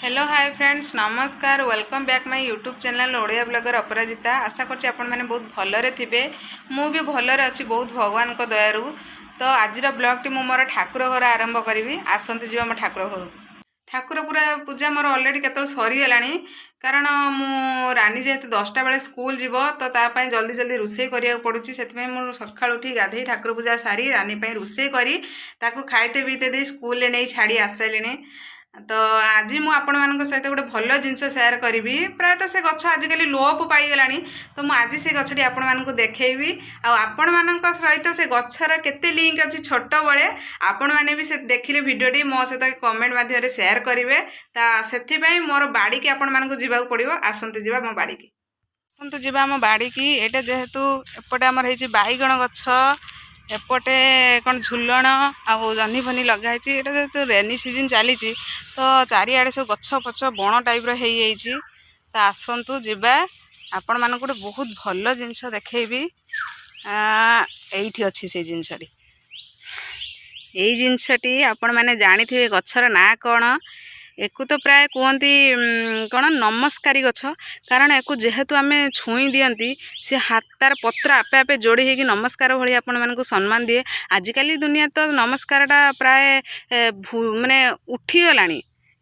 Hello, ହାଏ friends, ନମସ୍କାର। Welcome back my YouTube channel Odia blogger Aparajita. ଆଶା କରୁଛି ଆପଣମାନେ ବହୁତ ଭଲରେ ଥିବେ। ମୁଁ ବି ଭଲରେ ଅଛି ବହୁତ ଭଗବାନଙ୍କ ଦୟାରୁ। ତ ଆଜିର ବ୍ଲଗ୍ଟି ମୁଁ ମୋର ଠାକୁର ଘର ଆରମ୍ଭ କରିବି। ଆସନ୍ତୁ ଯିବା ମୋ ଠାକୁର ଘରକୁ। ଠାକୁର ପୁରା ପୂଜା ମୋର ଅଲରେଡ଼ି କେତେବେଳେ ସରିଗଲାଣି, କାରଣ ମୁଁ ରାନୀ ଯେହେତୁ 10ଟା ବେଳେ ସ୍କୁଲ ଯିବ, ତ ତା ପାଇଁ ଜଲ୍ଦି ଜଲ୍ଦି ରୋଷେଇ କରିବାକୁ ପଡ଼ୁଛି। ସେଥିପାଇଁ ମୁଁ ସକାଳୁ ଉଠି ଗାଧେଇ, ଠାକୁର ପୂଜା ସାରି, ରାନୀ ପାଇଁ ରୋଷେଇ କରି, ତାକୁ ଖାଇତେ ପିଇତେ ଦେଇ ସ୍କୁଲରେ ନେଇ ଛାଡ଼ି ଆସିସାରିଲିଣି। ତ ଆଜି ମୁଁ ଆପଣମାନଙ୍କ ସହିତ ଗୋଟେ ଭଲ ଜିନିଷ ସେୟାର କରିବି। ପ୍ରାୟତଃ ସେ ଗଛ ଆଜିକାଲି ଲୋପ ପାଇଗଲାଣି। ତ ମୁଁ ଆଜି ସେ ଗଛଟି ଆପଣମାନଙ୍କୁ ଦେଖେଇବି ଆଉ ଆପଣମାନଙ୍କ ସହିତ ସେ ଗଛର କେତେ ଲିଙ୍କ ଅଛି ଛୋଟବେଳେ, ଆପଣମାନେ ବି ସେ ଦେଖିଲେ ଭିଡ଼ିଓଟି ମୋ ସହିତ କମେଣ୍ଟ ମାଧ୍ୟମରେ ସେୟାର କରିବେ। ତା ସେଥିପାଇଁ ମୋର ବାଡ଼ିକି ଆପଣମାନଙ୍କୁ ଯିବାକୁ ପଡ଼ିବ। ଆସନ୍ତୁ ଯିବା ମୋ ବାଡ଼ିକି। ଆସନ୍ତୁ ଯିବା ଆମ ବାଡ଼ିକି। ଏଇଟା ଯେହେତୁ ଏପଟେ ଆମର ହେଇଛି ବାଇଗଣ ଗଛ, ଏପଟେ କ'ଣ ଝୁଲଣ ଆଉ ଜହ୍ନି ଫନି ଲଗା ହେଇଛି। ଏଇଟା ଯେହେତୁ ରେନି ସିଜନ୍ ଚାଲିଛି, ତ ଚାରିଆଡ଼େ ସବୁ ଗଛ ଫଛ ବଣ ଟାଇପ୍ର ହେଇଯାଇଛି। ତ ଆସନ୍ତୁ ଯିବା, ଆପଣମାନଙ୍କୁ ଗୋଟେ ବହୁତ ଭଲ ଜିନିଷ ଦେଖେଇବି। ଏଇଠି ଅଛି ସେଇ ଜିନିଷଟି। ଏଇ ଜିନିଷଟି ଆପଣମାନେ ଜାଣିଥିବେ ଗଛର ନାଁ କ'ଣ? ଏକୁ ତ ପ୍ରାୟ କୁହନ୍ତି କ'ଣ ନମସ୍କାରୀ ଗଛ, କାରଣ ଏକୁ ଯେହେତୁ ଆମେ ଛୁଇଁ ଦିଅନ୍ତି, ସେ ହାତ ତାର ପତ୍ର ଆପେ ଆପେ ଯୋଡ଼ି ହେଇକି ନମସ୍କାର ଭଳି ଆପଣମାନଙ୍କୁ ସମ୍ମାନ ଦିଏ। ଆଜିକାଲି ଦୁନିଆ ତ ନମସ୍କାରଟା ପ୍ରାୟ ମାନେ ଉଠିଗଲାଣି,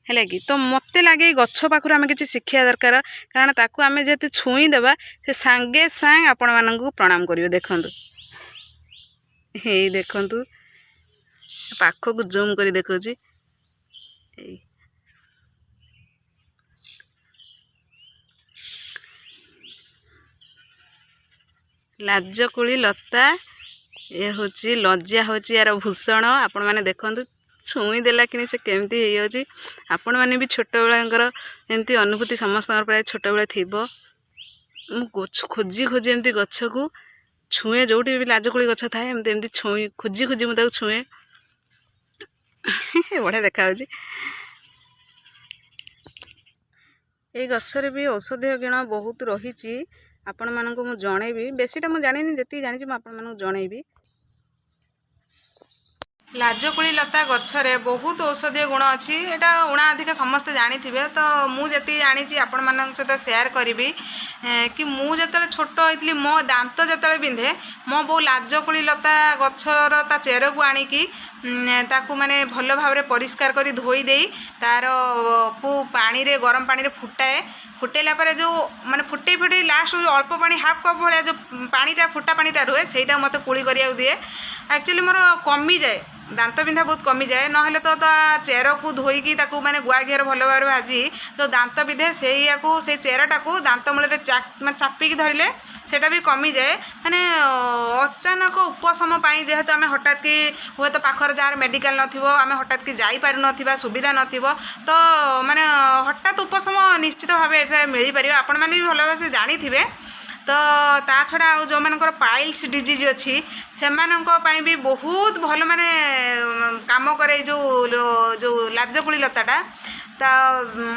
ହେଲା କି? ତ ମୋତେ ଲାଗେ ଏଇ ଗଛ ପାଖରୁ ଆମେ କିଛି ଶିଖିବା ଦରକାର, କାରଣ ତାକୁ ଆମେ ଯେହେତୁ ଛୁଇଁ ଦେବା, ସେ ସାଙ୍ଗେ ସାଙ୍ଗେ ଆପଣମାନଙ୍କୁ ପ୍ରଣାମ କରିବ। ଦେଖନ୍ତୁ, ଏଇ ଦେଖନ୍ତୁ, ପାଖକୁ ଜୁମ୍ କରି ଦେଖାଉଛି। ଏଇ ଲାଜକୁଳି ଲତା। ଏ ହେଉଛି ଲଜ୍ଜା ହେଉଛି ୟାର ଭୂଷଣ। ଆପଣମାନେ ଦେଖନ୍ତୁ, ଛୁଇଁ ଦେଲା କିଣି ସେ କେମିତି ହେଇଯାଉଛି। ଆପଣମାନେ ବି ଛୋଟବେଳଙ୍କର ଏମିତି ଅନୁଭୂତି ସମସ୍ତଙ୍କର ପ୍ରାୟ ଛୋଟବେଳେ ଥିବ। ମୁଁ ଗଛ ଖୋଜି ଖୋଜି ଏମିତି ଗଛକୁ ଛୁଏଁ। ଯେଉଁଠି ବି ଲାଜକୁଳି ଗଛ ଥାଏ, ଏମିତି ଏମିତି ଛୁଇଁ ଖୋଜି ଖୋଜି ମୁଁ ତାକୁ ଛୁଏଁ। ବଢ଼ିଆ ଦେଖାଯାଉଛି। ଏଇ ଗଛରେ ବି ଔଷଧୀୟ ଗୁଣ ବହୁତ ରହିଛି। ଆପଣମାନଙ୍କୁ ମୁଁ ଜଣେଇବି। ବେଶୀଟା ମୁଁ ଜାଣିନି, ଯେତିକି ଜାଣିଛି ମୁଁ ଆପଣମାନଙ୍କୁ ଜଣେଇବି। ଲାଜକୁଳି ଲତା ଗଛରେ ବହୁତ ଔଷଧୀୟ ଗୁଣ ଅଛି। ଏଇଟା ଉଣା ଅଧିକ ସମସ୍ତେ ଜାଣିଥିବେ। ତ ମୁଁ ଯେତିକି ଜାଣିଛି ଆପଣମାନଙ୍କ ସହିତ ସେୟାର କରିବି କି ମୁଁ ଯେତେବେଳେ ଛୋଟ ହେଇଥିଲି, ମୋ ଦାନ୍ତ ଯେତେବେଳେ ବିନ୍ଧେ, ମୋ ବୋଉ ଲାଜକୁଳି ଲତା ଗଛର ତା ଚେରକୁ ଆଣିକି ତାକୁ ମାନେ ଭଲ ଭାବରେ ପରିଷ୍କାର କରି ଧୋଇ ଦେଇ ତାର କୁ ପାଣିରେ, ଗରମ ପାଣିରେ ଫୁଟାଏ। ଫୁଟେଇଲା ପରେ ଯେଉଁ ମାନେ ଫୁଟେଇ ଫୁଟେଇ ଲାଷ୍ଟ ଯେଉଁ ଅଳ୍ପ ପାଣି, ହାଫ୍ କପ୍ ଭଳିଆ ଯେଉଁ ପାଣିଟା, ଫୁଟା ପାଣିଟା ରୁହେ, ସେଇଟା ମୋତେ କୁଳି କରିବାକୁ ଦିଏ। ଆକ୍ଚୁଆଲି ମୋର କମିଯାଏ, ଦାନ୍ତ ବିନ୍ଧା ବହୁତ କମିଯାଏ। ନହେଲେ ତ ତା ଚେରକୁ ଧୋଇକି ତାକୁ ମାନେ ଗୁଆ ଘିଅରେ ଭଲ ଭାବରେ ଭାଜି ଯେଉଁ ଦାନ୍ତ ବିନ୍ଧେ, ସେଇଆକୁ ସେଇ ଚେରଟାକୁ ଦାନ୍ତ ମୂଳରେ ମାନେ ଚାପିକି ଧରିଲେ ସେଇଟା ବି କମିଯାଏ। ମାନେ ଅଚାନକ ଉପଶମ ପାଇଁ, ଯେହେତୁ ଆମେ ହଠାତ୍ କି ହୁଏତ ପାଖରେ ଯାହାର ମେଡ଼ିକାଲ ନଥିବ, ଆମେ ହଠାତ୍ କି ଯାଇପାରୁନଥିବା, ସୁବିଧା ନଥିବ, ତ ମାନେ ହଠାତ୍ ଉପଶମ ନିଶ୍ଚିତ ଭାବେ ଏଠାରେ ମିଳିପାରିବ। ଆପଣମାନେ ବି ଭଲ ଭାବେ ସେ ଜାଣିଥିବେ। ତ ତା ଛଡ଼ା ଆଉ ଯେଉଁମାନଙ୍କର ପାଇଲ୍ସ ଡିଜିଜ୍ ଅଛି, ସେମାନଙ୍କ ପାଇଁ ବି ବହୁତ ଭଲ ମାନେ କାମ କରେ ଏଇ ଯେଉଁ ଲାଜକୁଳି ଲତାଟା। ତ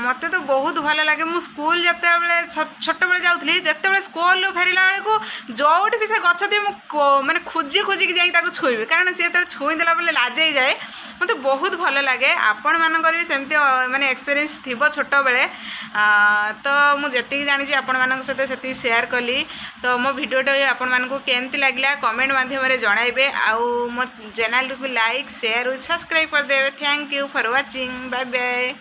ମୋତେ ତ ବହୁତ ଭଲ ଲାଗେ। ମୁଁ ସ୍କୁଲ ଯେତେବେଳେ ଛୋଟବେଳେ ଯାଉଥିଲି, ଯେତେବେଳେ ସ୍କୁଲରୁ ଫେରିଲା ବେଳକୁ ଯେଉଁଠି ବି ସେ ଗଛ ଥିବ, ମୁଁ ମାନେ ଖୋଜି ଖୋଜିକି ଯାଇକି ତାକୁ ଛୁଇଁବି, କାରଣ ସେ ଯେତେବେଳେ ଛୁଇଁ ଦେଲା ବେଳେ ଲାଜେଇ ଯାଏ। ମୋତେ ବହୁତ ଭଲ ଲାଗେ। ଆପଣମାନଙ୍କର ବି ସେମିତି ମାନେ ଏକ୍ସପିରିଏନ୍ସ ଥିବ ଛୋଟବେଳେ। ତ ମୁଁ ଯେତିକି ଜାଣିଛି ଆପଣମାନଙ୍କ ସହିତ ସେତିକି ସେୟାର କଲି। ତ ମୋ ଭିଡ଼ିଓଟା ଆପଣମାନଙ୍କୁ କେମିତି ଲାଗିଲା, କମେଣ୍ଟ ମାଧ୍ୟମରେ ଜଣାଇବେ ଆଉ ମୋ ଚ୍ୟାନେଲଟିକୁ ଲାଇକ୍, ସେୟାର, ସବସ୍କ୍ରାଇବ୍ କରିଦେବେ। Thank you for watching. Bye bye.